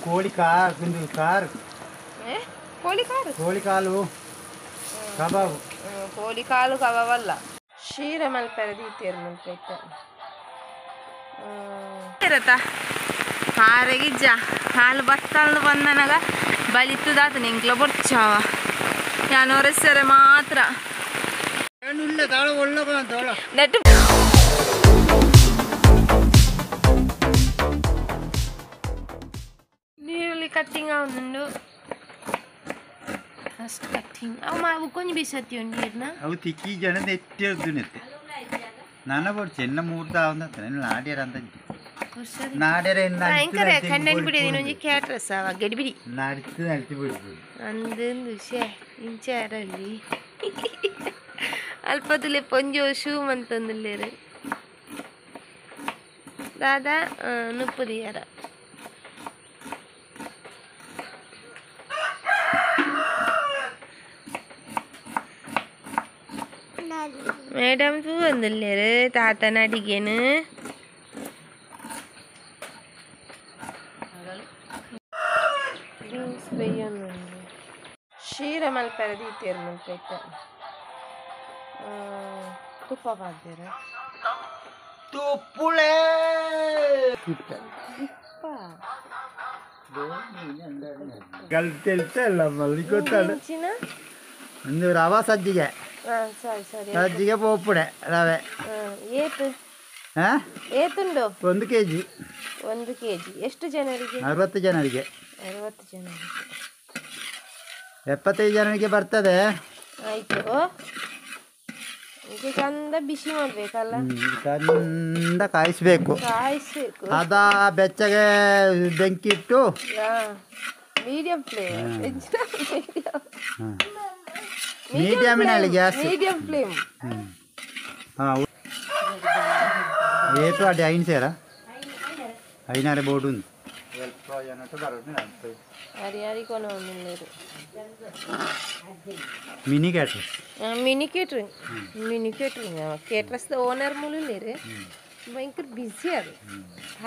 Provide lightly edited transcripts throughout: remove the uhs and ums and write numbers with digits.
ಕೋಳಿ car car ಕೋಳಿ car ಕೋಳಿ ಕಾಲು ಕಬಾಬು ಕೋಳಿ ಕಾಲು ಕಬಾಬ್ ಅಲ್ಲ ಶೀರ ಮಲ್ಪೆರೆ ದೀತೇರು ಮಲ್ಪೈತೆ ಇರತ್ತ ಕಾರೆಗಿಜ್ಜ ಕಾಲು ಬತ್ತಲ್ದು ಬಂದನಾಗ ಬಲಿತದಾತ ನಿಂಕ್ಲ ಬೊರ್ಚಾವ ಯಾನೋರೆಸರೆ ಮಾತ್ರ ನೆಟ್ ನೀರುಳ್ಳಿ ಕಟ್ಟಿಂಗ್ ಆವೊಂದುಂಡು ಫಸ್ಟ್ ಕಟ್ಟಿಂಗ್ ಅವು ಮಾವು ಕೊಂಚ ಬಿಸತ್ತಿ ಉಂಡು ನೀರ್ನ ಅವು ತಿಕ್ಕಿ ಜನ ನೆತ್ತಿ ನೆತ್ತೆ ನಾನ ಬೊಡ್ಚಿ ಎನ್ನ ಮೂರ್ತ ಆವಂದ ನಾಡ್ಯರ ಅಂತ ನಾಡ್ಯರ ಭಯಂಕರ ಕಣ್ಣನ್ ಬಿಡಿ ಇನ್ನೊಂಜಿ ಕ್ಯಾಟ್ರಸ್ ಅವ ಗಡಿಬಿಡಿ ನಡ್ತು ನಡ್ತಿ ಬಿಡ್ಬೋದು ಅಂದಂದು ಶೇ ಇಂಚಾರಲ್ಲಿ ಅಲ್ಪದುಲೆ ಪೊಂಜೋ ಶೂ ಮಂತಂದುಲ್ಲೇರು ದಾದಾ ನುಪ್ಪುದಿಯಾರ ಮೇಡಮ್ ತೂವೊಂದುಲ್ಲೇರು ತಾತನ ಅಡಿಗೆನು ಬೀನ್ಸ್ ಬೇಯೊಂದುಂಡು ಶೀರ ಮಲ್ಪೆರೆ ದೀತೇರು ಮಲ್ಪೈತೆ ತುಪ್ಪ ಪಾಡ್ದೇರು ತುಪ್ಪುಳೆ ತುಪ್ಪ ಒಂದು ರವಾ ಸಜ್ಜಿಗೆ ಸರಿ ಸರಿ ಸಜ್ಜಿಗೆ ಪೋಪುಡೆ ರವೆ ಏತು ಏತುಂಡು 1 ಕೆಜಿ 1 ಕೆಜಿ ಎಷ್ಟು ಜನರಿಗೆ 60 ಜನರಿಗೆ 60 ಜನರಿಗೆ 75 ಜನರಿಗೆ ಬರ್ತದೆ ಆಯ್ತು ಈಗ ಚಂದ ಬಿಸಿ ಮಾಡಬೇಕಲ್ಲ ಚಂದ ಕಾಯಿಸಬೇಕು ಕಾಯಿಸಬೇಕು ಅದ ಬೆಚ್ಚಗೆ ಬೆಂಕಿ ಇಟ್ಟು ಮೀಡಿಯಂ ಫ್ಲೇಮ್ ಮೀಡಿಯಮಿನಲ್ಲಿ ಗ್ಯಾಸ್ ಮೀಡಿಯಂ ಫ್ಲೇಮ್ ಹಾಂ ಏತು ಅಡಿ ಐನು ಸೇರ ಐನಾರೆ board mini caterers mini catering mini catering caterers owner ಮುಳುಲೇರು ಭಯಂಕರ ಬ್ಯುಸಿ ಅದು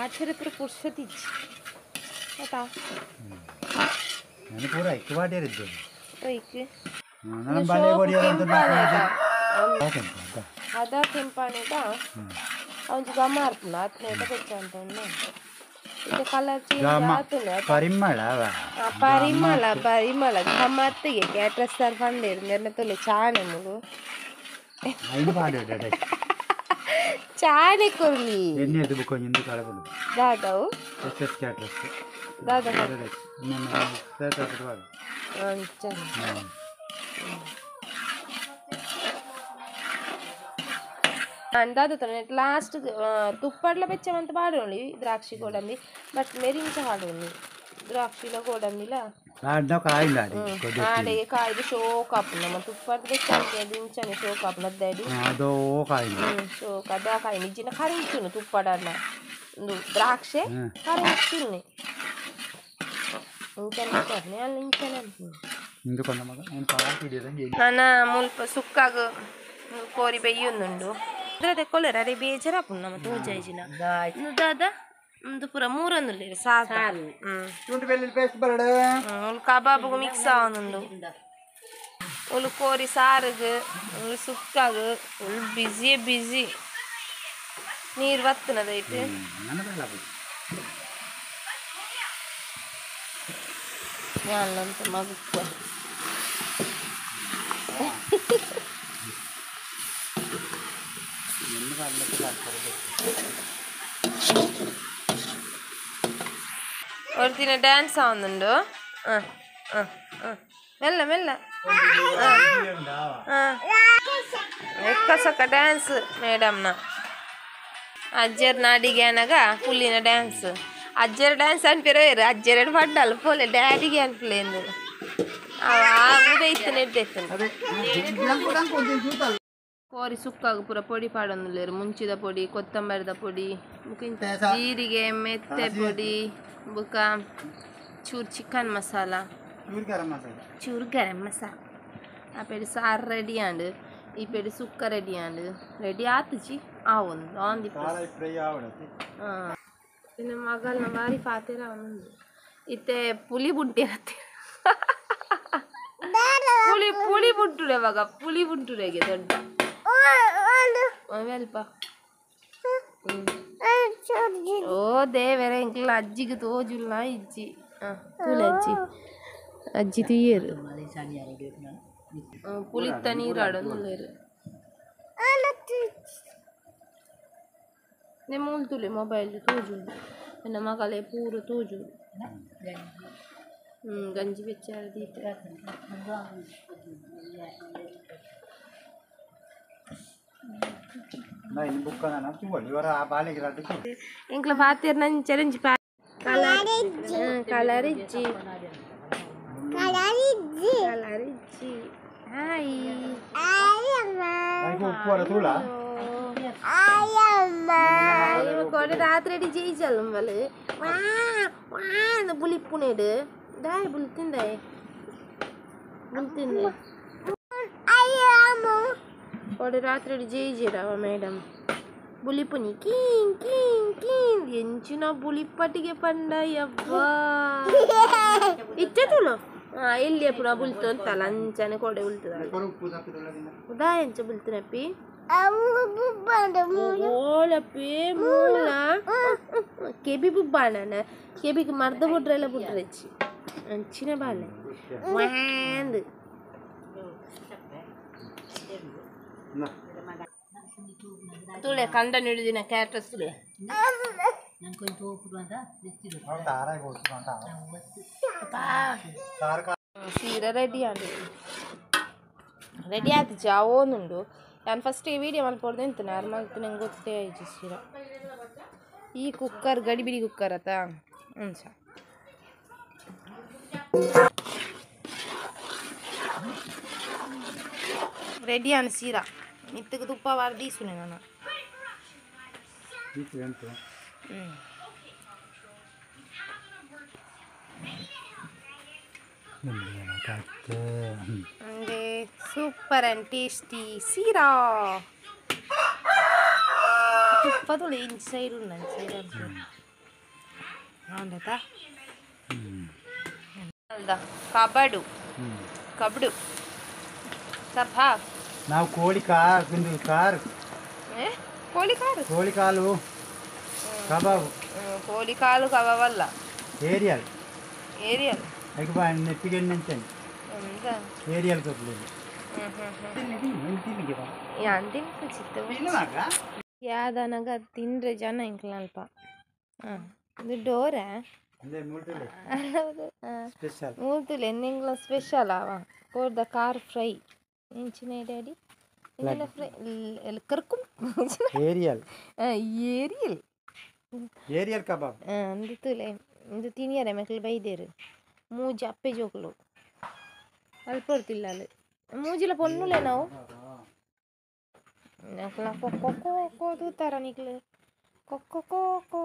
ಆಚರೆ ಪೂರ ಪುರ್ಸೊತ್ತಿಜ್ಜಿ ಆಯ್ತಾ ನಾನು ಪೂರ ಐಕ್ ವಾಡ್ಯರಿದ್ದು ಐಕ್ ಅದ ಕೆಂಪಾನೇಟ ಅವಂಜಿ ಘಮ ಅರ್ಪುಂಡು ಆತ್ನೇಟ ಬೆಚ್ಚ ಅಂತ ಉಂಡು ಇತ್ತೆ ಕಲರ್ ಚೇಂಜ್ ಆತುಂಡು ಪರಿಮಳ ಪರಿಮಳ ಪರಿಮಳ ಘಮ ಅತ್ತಿಗೆ ಕ್ಯಾಟ್ರಸ್ ಸರ್ ಪಂಡೇರು ಮೆರ್ನ ತೊಲೆ ಚಾಣೆ ಮುಳು ಚಾಣೆ ಕೊರ್ಲಿ ಎಣ್ಣೆ ಬುಕ್ ಇಂದು ಕಳಪುಂಡು ದಾದವು ಎಸ್ ಎಸ್ ಕ್ಯಾಟ್ರಸ್ ದಾದ ಅಂದಾದ ಲಾಸ್ಟ್ ತುಪ್ಪಡ್ಲ ಬೆಚ್ಚವಂತ ಪಾಡೋಳಿ ದ್ರಾಕ್ಷಿ ಗೋಡಂಬಿ ಬಟ್ ಮೆರಿಂಚ ಹಾಡೋಳಿ ದ್ರಾಕ್ಷಿಲ ಗೋಡಂಬಿಲ ಆಡೆ ಕಾಯ್ದು ಶೋಕ್ ಆಪುಂಡು ನಮ್ಮ ತುಪ್ಪದ ಬೆಚ್ಚ ಇಂಚನೆ ಶೋಕ್ ಆಪುಂಡು ಅದ್ದಡಿ ಶೋಕ್ ಅದ ಕಾಯಿ ನಿಜ್ಜಿನ ಕರಿಂಚುನು ತುಪ್ಪಡನ್ನ ಒಂದು ದ್ರಾಕ್ಷೆ ಕರಿಂಚುನ್ನೆ ಇಂಚನೆ ಅಲ್ಲ ಇಂಚನೆ ನನ್ನ ಮುಲ್ಪ ಸುಕ್ಕಾಗ ಕೋರಿ ಬೇಯೊಂದುಂಡು ತೆಕ್ಕೊಳ್ಳೇರು ಅರೆ ಬೇಜಾರಾಪುಂಡು ನಮ್ಮ ತೋಜಾಯಿಜಿನ ದಾದ ಒಂದು ಪೂರ ಮೂರೊಂದುಲ್ಲೇರು ಸಾಕು ಉಲ್ ಕಬಾಬುಗು ಮಿಕ್ಸ್ ಆವೊಂದುಂಡು ಉಲ್ ಕೋರಿ ಸಾರುಗು ಉಲ್ ಸುಕ್ಕಾಗು ಉಲ್ ಬ್ಯುಸಿ ಬ್ಯುಸಿ ನೀರು ಬತ್ತನದೈತೆ ಯಾನಂತ ಮಗುಕ್ಕ ಒರ್ತಿನ ಡ್ಯಾನ್ಸ್ ಆವೊಂದುಂಡು ಮೆಲ್ಲ ಮೆಲ್ಲ ಎಕ್ಕ ಸೊಕ್ಕ ಡ್ಯಾನ್ಸ್ ಮೇಡಮ್ನ ಅಜ್ಜರ್ನ ಅಡಿಗೆ ಅನಗ ಪುಲ್ಲಿನ ಡ್ಯಾನ್ಸ್ ಅಜ್ಜರ ಡ್ಯಾನ್ಸ್ ಅನ್ಪಿರೋ ಅಜ್ಜರ ಪಡ್ಡಲ್ಲ ಪೋಲೆ ಡ್ಯಾಡಿಗೆ ಅನ್ಪಿಲ್ಲ ಅವ ಉದೈತು ನೆಡ್ದೈತು ಕೋರಿ ಸುಕ್ಕಾಗ ಪೂರ ಪೊಡಿ ಪಾಡೊಂದುಲ್ಲೇರು ಮುಂಚಿದ ಪೊಡಿ ಕೊತ್ತಂಬರಿದ ಪೊಡಿ ಜೀರಿಗೆ ಮೆತ್ತೆ ಪೊಡಿ ಬುಕ ಚೂರು ಚಿಕನ್ ಮಸಾಲ ಚೂರು ಗರಂ ಮಸಾಲ ಆ ಪೇಡಿ ಸಾರು ರೆಡಿ ಆಂಡ್ ಈ ಪೇಡಿ ಸುಕ್ಕ ರೆಡಿ ಆಂಡ್ ರೆಡಿ ಆತುಜಿ ಆವೊಂದು ಆನ್ the ಮಗಲ್ನ ಬಾರಿ ಪಾತೆರ ಅವನೊಂದು ಇತ್ತೆ ಪುಲಿ ಬುಂಟಿ ಅತ್ತೆ ಪುಳಿ ಪುಳಿ ಬುಂಟುಡೆ ಮಗ ಪುಳಿ ಬುಂಟುಡೆಗೆ ದೊಡ್ಡ ಅಲ್ಪ ಓ ದೇವರೇ ಇಂಕ್ಲ ಅಜ್ಜಿಗೆ ತೋಜುಲ್ಲ ಇಜ್ಜಿ ತೂಲೆ ಅಜ್ಜಿ ಅಜ್ಜಿ ತುಯ್ಯರು ಪುಳಿತ್ತ ನೀರು ಆಡೊಂದುಲ್ಲೆರ್ ನೆ ಮೂಲು ತುಲೆ ಮೊಬೈಲ್ ತೋಜುಂಡು ಎನ್ನ ಮಗಲೆ ಪೂರ ತೋಜುಂಡು ಗಂಜಿ ಬೆಚ್ಚಾರ ದೀತೆ ಎಂಕ್ಲ ಪಾತೆರ್ ನನ್ ಚರಂಜಿ ಕಲರ್ ಇಜ್ಜಿ ಕಲರ್ ಇಜ್ಜಿ ಹಾಯ್ ಕೊಡೆ ರಾತ್ರಿ ಜೈಜಲ್ ಮಲೆ ವಾ ವಾ ಬುಲಿಪ್ಪುನೇಡು ದಾಯ್ ಬುಲ್ತಿಂದಾಯ್ ಬುಲ್ತಿಂದೆ ಕೊಡೆ ರಾತ್ರಿ ಜೈಜಿರವ ಮೇಡಮ್ ಬುಲಿಪುನಿ ಕೀನ್ ಕೀನ್ ಕೀನ್ ಎಂಚಿನ ಬುಲಿಪ್ಪಟಿಗೆ ಪಂಡ ಯವ್ವಾ ಇತ್ತೆ ತುಳು ಎಲ್ಲಿ ಪುನ ಬುಲ್ತು ಅಂತಲ್ಲ ಅಂಚನೆ ಕೊಡೆ ಬುಲ್ತದ ಉದಾ ಎಂಚ ಬುಲ್ತಿನಪ್ಪಿ ಓಲಪ್ಪಿ ಮೂಲ ಕೆಬಿ ಬುಬ್ಬಾಣ ಕೆಬಿಗೆ ಮರ್ದ ಬುಡ್ರೆಲ್ಲ ಬುಡ್ರೆಚ್ಚಿ ಅಂಚಿನ ಬಾಲೆ ವ್ಯಾಂದು ತುಳೆ ಕಂಡ ನಿಡಿದಿನ ಕ್ಯಾರೆಟ್ ತುಳೆ ಸೀರೆ ರೆಡಿ ಆಂಡ್ ರೆಡಿ ಆಯ್ತು ಜಾವೋನುಂಡು ನಾನು ಫಸ್ಟ್ ವೀಡಿಯೋ ಮಲ್ಪೊಡ್ದು ಎಂತ ನಾರ್ಮಲ್ ನಂಗೆ ಗೊತ್ತೇ ಆಯ್ತು ಸೀರೆ ಈ ಕುಕ್ಕರ್ ಗಡಿಬಿಡಿ ಕುಕ್ಕರ್ ಆತ ಅಂಚ ರೆಡಿ ಆನ್ ಸೀರಾ ಮಿತ್ತಗೆ ತುಪ್ಪ ವಾರ ದೀಸುನೆ ನಾನು super and tasty seera ತುಪ್ಪ ತುಳಿ ಇಂಚ್ ಸೈಡ್ ಉಂಡು ಸೈಡ್ ಹೌದಾ ಕಬಡು ಕಬಡು ಕಬಾಬ್ ನಾವು ಕೋಳಿ ಕಾರ್ ಕಾರ್ ಕೋಳಿ ಕಾರು ಕೋಳಿ ಕಾಲು ಕಬಾಬ್ ಕೋಳಿ ಕಾಲು ಕಬಾಬ್ ಅಲ್ಲ ಏರಿಯಲ್ ಏರಿಯಲ್ ಅದಕ್ಕೆ ನೆಪ್ಪಿಗೆ ಅಂತಾನೆ ಏರಿಯಲ್ ಕಬ್ಬಿಲ್ಲ ಯಾದನಗ ತಿಂದ್ರೆ ಜನ ಇಂಕ್ಲ ಅಲ್ಪ ಹಾಂ ಇದು ಡೋರ ಮೂಲ್ತುಲೆ ಎಂದೆಂಗ್ಲ ಸ್ಪೆಷಲ್ ಅವ ಕೋರ್ದ ಕಾರ್ ಫ್ರೈ ಎಂಚಿನ ಡ್ಯಾಡಿ ಇಂದಿನ ಫ್ರೈ ಕರ್ಕುಂ ಏರಿಯಲ್ ಏರಿಯಲ್ ಏರಿಯಲ್ ಕಬಾಬ್ ಅಂದು ತುಲೆ ಇಂದು ತಿನಿಯರೆ ಮೆಕ್ಲು ಬೈದೇರು ಮೂಜಿ ಅಪ್ಪೆ ಜೋಕುಲು ಅಲ್ಪ ಹೊರ್ತಿಲ್ಲ ಅಲ್ಲಿ ಮೂಜಿಲ ಪೊನ್ನುಲೆ ನಾವು ನಕ್ಲ ಕೊಕ್ಕೊ ಕೋ ತೂತಾರ ನಿಕ್ಲು ಕೊಕ್ಕೊ ಕೋ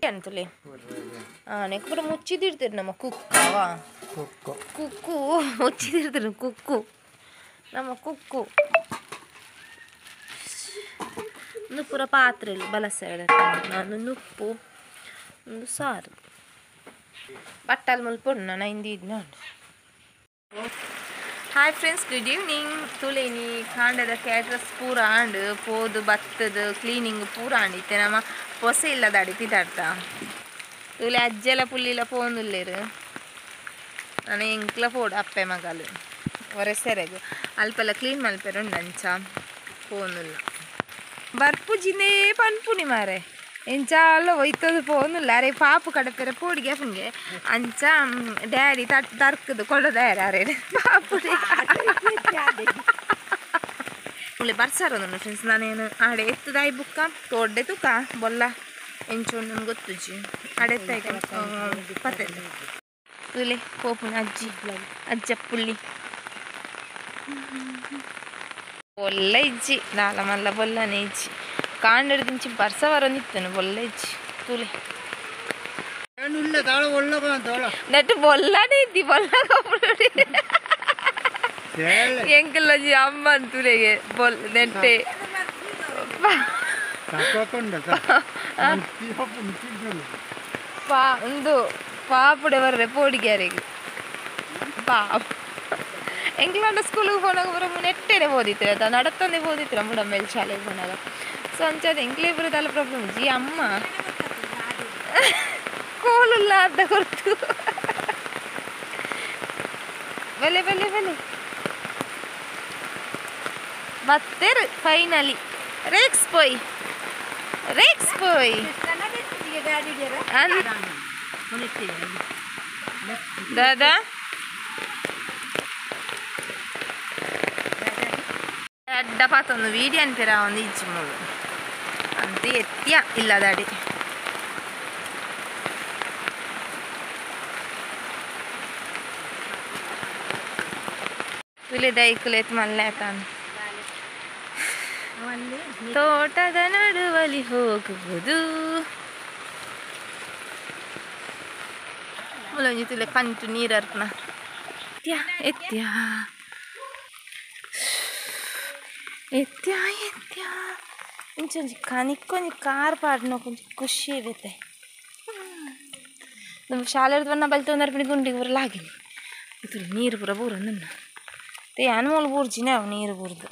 ಅಂತಲೇ ನೆಕ್ ಪೂರ ಮುಚ್ಚಿದಿರ್ತೀರಿ ನಮ್ಮ ಕುಕ್ಕವ ಕುಕ್ಕು ಮುಚ್ಚಿದಿರ್ತೀರಿ ಕುಕ್ಕು ನಮ್ಮ ಕುಕ್ಕು ಒಂದು ಪೂರ ಪಾತ್ರೆಯಲ್ಲಿ ಬಲಸೆ ನಾನು ನುಪ್ಪು ಒಂದು ಸಾರು ಬಟ್ಟಲ್ ಮುಲ್ಪೊಡು ನಾನು ಇಂದಿದ್ದು ನೋಡಿ. Hi friends, good evening. ತುಲೇನಿ ಕಾಂಡದ ಕ್ಯಾಟ್ರಸ್ ಪೂರ ಆಂಡ್ ಪೋದು ಬತ್ತದ ಕ್ಲೀನಿಂಗ್ ಪೂರ ಆಂಡ್ ಇತ್ತೆ ನಮ್ಮ ಪೊಸೆ ಇಲ್ಲದ ಅಡಿ ಪಿದಾಡ್ತ ತುಲೆ ಅಜ್ಜೆಲ್ಲ ಪುಲ್ಲಿಲ್ಲ ಪೋಂದುಲ್ಲೇರು ನಾನು ಎಂಕ್ಲ ಪೋಡು ಅಪ್ಪೆ ಮಗಲು ಹೊರಸೆರೆಗು ಅಲ್ಪೆಲ್ಲ ಕ್ಲೀನ್ ಮಲ್ಪೆರು ಉಂಡು ಅಂಚ ಪೋನುಲ್ಲ ಬರ್ಪುಜಿನೇ ಪನ್ಪುನಿ ಮಾರೆ ಎಂಚಾಲ ಒಯ್ತದ ಪೋನುಲ್ಲ ಅರೆ ಪಾಪು ಕಡಪೆರೆ ಪೋಡಿಗೆ ಪುಂಗೆ ಅಂಚ ಡ್ಯಾಡಿ ತರ್ಕದು ಕೊಡೋದಾರ ಅರೆ ಪಾಪು ಬರ್ಸಾರ ಫ್ರೆಂಡ್ಸ್. ನಾನೇನು ಆಡೆ ಎತ್ತದಾಯಿ ಬುಕ್ಕ ತೋಡ್ಡೆ ತುಕ ಬೊಲ್ಲ ಎಂಚು ಗೊತ್ತುಜಿ ಆಡೆ ಪತ್ತೆ ತುಲೆ ಕೋಪುನ ಅಜ್ಜಿ ಅಜ್ಜ ಪುಳ್ಳಿ ಬೊಲ್ಲ ಇಜ್ಜಿ ದಾಲ ಮಲ್ಲ ಬೊಲ್ಲನೆ ಇಜ್ಜಿ ಕಾಂಡದಿಂಚಿ ಬರ್ಸ ಬರೋನಿತ್ತನು ಬೊಲ್ಲ ಇಜ್ಜಿ ತುಲೆ ನೆಟ್ಟು ಬೊಲ್ಲನೆ ಇದ್ದಿ ಬೊಲ್ಲ ಎಂಕಲ್ಲಜಿ ಅಮ್ಮ ತುಲೆಗೆ ಬೊಲ್ ನೆಟ್ಟೆ ಪಾ ಒಂದು ಪಾಪುಡೆ ಬರ್ರೆ ಪೋಡಿಗ್ಯಾರಿಗೆ ಪಾಪ ಎಂಗ್ಲಾಂಡ ಸ್ಕೂಲಿಗೆ ಪೋನಾಗ ಬರೋ ನೆಟ್ಟೆನೆ ಓದಿತ್ತಿರ ಆತ ನಡತ್ತೊಂದೇ ಓದಿತ್ತಿರ ಮುಡಮ್ಮೇಲೆ ಶಾಲೆಗೆ ಪೋನಾಗ. ಸೊ ಅಂಚಾದ ಎಂಕ್ಲೇ ಬರೋದಲ್ಲ ಪ್ರಾಬ್ಲಮ್ ಜಿ ಅಮ್ಮ ಕೋಲುಲ್ಲ ಅರ್ಧ ಕೊರ್ತು ಬಲೆ ಬಲೆ ಬಲೆ ಬತ್ತೇರು ಫೈನಲಿ ರೇಕ್ಸ್ ಪೋಯ್ ರೇಕ್ಸ್ ಪೋಯ್ ದಾದಾ ಅಡ್ಡ ಪಾತೊಂದು ವೀಡಿಯೋ ಅನ್ಪಿರ ಒಂದು ಇಜ್ಜಿ ಮುಳು ಅಂತ ಎತ್ತಿಯ ಇಲ್ಲ ದಾಡಿ ದೈಕುಲೇತ್ ಮಲ್ಲೆ ತಾನು ತೋಟದ ನಡುವಲಿ ಹೋಗುವುದು ಮುಲೊಂಜಿ ತುಲೆ ಕಂಟು ನೀರು ಅರ್ಪಣ ಎತ್ಯ ಎತ್ಯ ಎತ್ಯ ಎತ್ಯ ಇಂಚೊಂಜಿ ಕನಿಕ್ಕೊಂಜಿ ಕಾರ್ ಪಾಡ್ನ ಕೊಂಚ ಖುಷಿ ಇರುತ್ತೆ. ನಮ್ಮ ಶಾಲೆರ್ದು ಬಣ್ಣ ಬಲ್ತ ಒಂದರ್ಪಿಣಿ ಗುಂಡಿಗೆ ಬರಲಾಗಿಲ್ಲ ಇದು ನೀರು ಪೂರ ಬೂರ ನನ್ನ ಯಾನ್ ಮೂಲ ಬೂರ್ಜಿನೇ ಅವು ನೀರು ಬೂರ್ದು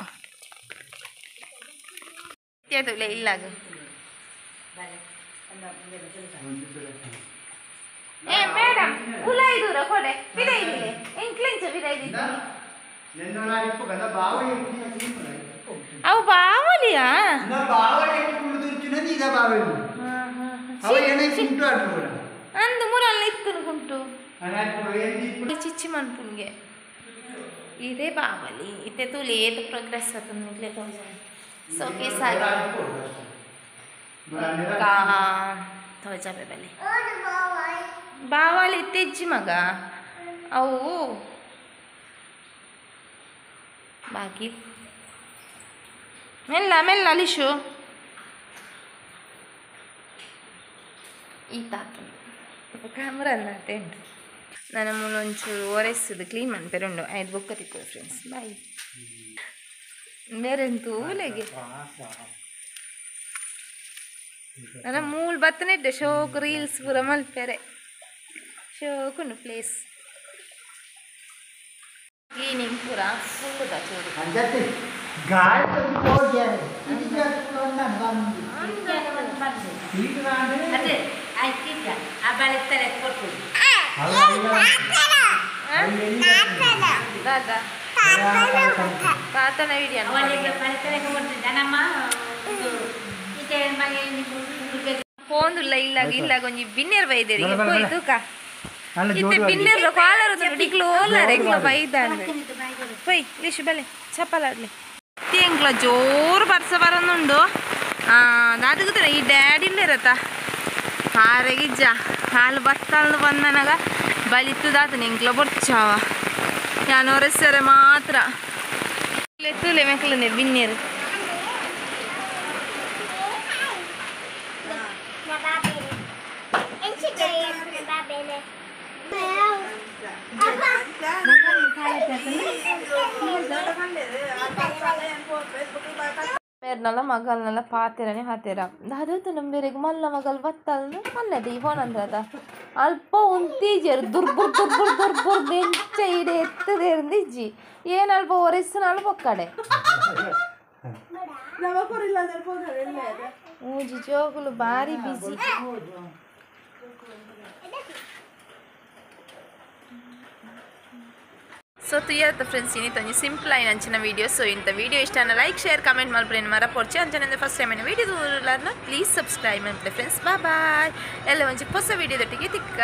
ಇಲ್ಲ ಏ ಮೇಡಮ್ ಉಲಾಯಿ ದೂರ ಕೊಡೆ ಬಿಡೈದಿಲ್ಲ ಎಂಕ್ಲೆಂಚ ಬಿಡೈದಿಲ್ಲ ಅವು ಬಾವಲಿಯಾ ಅಂದು ಮುರಲ್ಲ ಇತ್ತು ಕುಂಟು ಚಿಚ್ಚಿ ಮನ್ಪುನ್ಗೆ ಇದೇ ಬಾವಲಿ ಇತ್ತೆ ತೂಲಿ ಏತ್ ಪ್ರೋಗ್ರೆಸ್ ಆತಂದು ತೋಜಾನೆ. ಸೊ ಕೇಸಾಗಿ ತೋಜಾಬೆ ಬಲಿ ಬಾವಲಿ ತೆಜ್ಜಿ ಮಗ ಅವು ಬಾಕಿ ಮೆಲ್ಲ ಮೆಲ್ಲ ಅಲಿಶು ಈ ತಾತನ ಕ್ಯಾಮ್ರಾ ಉಂಟು ನನ್ನ ಮೂಲೊಂಚೂರು ಒರೆಸುದು ಕ್ಲೀನ್ ಮನ್ಪೆರುಂಡು ಐದು ಬೊಕ್ಕ ತಿಕ್ಕು ಫ್ರೆಂಡ್ಸ್ ಬಾಯ್. ಬೇರೆಂತೂ ಊಲೆಗೆ ನನ್ನ ಮೂಲ ಬತ್ತನೆ ಶೋಕ್ ರೀಲ್ಸ್ ಪೂರ ಮಲ್ಪೆರೆ ಶೋಕುಂಡು ಪ್ಲೇಸ್ ಕ್ಲೀನಿಂಗ್ ಪೂರ ಫುಲ್ ಚೂರು ದಾದಾ ತಾತನ ವಿಡಿಯೋ ಫೋನ್ದುಲ್ಲ ಇಲ್ಲಾಗ ಇಲ್ಲಾಗ ಒಂಜಿ ಬಿನ್ನೆರ್ ಬೈದೇರಿ ಪೋಯ್ ತೂಕ ಇತ್ತೆ ಬಿನ್ನೆರ್ ಕಾಲರ್ ಡಿಕ್ಲು ಓಲಾರೆ ಎಂಕ್ಲ ಬೈದಾಂಡ್ ಪೋಯ್ ಲಿಶು ಬಲೆ ಚಪ್ಪಲಾಡ್ಲಿ ಎಂಕ್ಲ ಜೋರು ಬರ್ಸ ಬರೊಂದುಂಡು ದಾದಗುತ್ತಲ್ಲ ಈ ಡ್ಯಾಡಿ ಇಲ್ಲರತ್ತ ಹಾರೆಗಿಜ್ಜ ಹಾಲು ಬತ್ತಲ್ದು ಬಂದನಾಗ ಬಲಿತುದಾತನ ಎಂಕ್ಲ ಬೊರ್ಚಾವ ಯಾನ್ ಒರೆಸರೆ ಮಾತ್ರ ತೂಲೆ ಮೆಕ್ಲನೆ ಬಿನ್ನೆರ್ ಮೇರ್ನಲ್ಲ ಮಗಲ್ನಲ್ಲ ಪಾತೆರನೆ ಹಾತೇರ ದಾದತ್ತು ನಮ್ಮ ಬೇರೆಗ್ ಮಲ್ಲ ಮಗಲ್ ಬತ್ತಲ್ನು ಮನ್ನದೆ ಈ ಫೋನ್ ಅಂದ್ರದ ಅಲ್ಪ ಉಂತೀಜರು ದುರ್ಬುರ್ ದುರ್ಬುರ್ ದುರ್ಬುರ್ ಬೆಂಚ ಇಡೆ ಎತ್ತದೇರ್ದಿಜ್ಜಿ ಏನು ಅಲ್ಪ ಒರೆಸ್ಸು ಪೊಕ್ಕಡೆ ಮೂಜಿ ಜೋಗುಲು ಭಾರಿ ಬಿಸಿ. ಸೊ ತುಯ್ಯಾತ ಫ್ರೆಂಡ್ಸ್ ಇನ್ನಿತ್ತೊಂಜಿ ಸಿಂಪಲ್ ಆಯಿನ ಅಂಚಿನ ವೀಡಿಯೋ. ಸೊ ಇಂಥ ವೀಡಿಯೋ ಇಷ್ಟ ಲೈಕ್ ಶೇರ್ ಕಮೆಂಟ್ ಮಲ್ಪುನ ಮರ ಪೊರ್ಚಿ ಅಂಚನೆ first time video please subscribe ಮಲ್ಪುಲೆ ಫ್ರೆಂಡ್ಸ್. ಬಾಯ್ ಬಾಯ್ ಎಲ್ಲ ಒಂಜಿ ಹೊಸ ವೀಡಿಯೋದೊಟ್ಟಿಗೆ ತಿಕ್ಕ.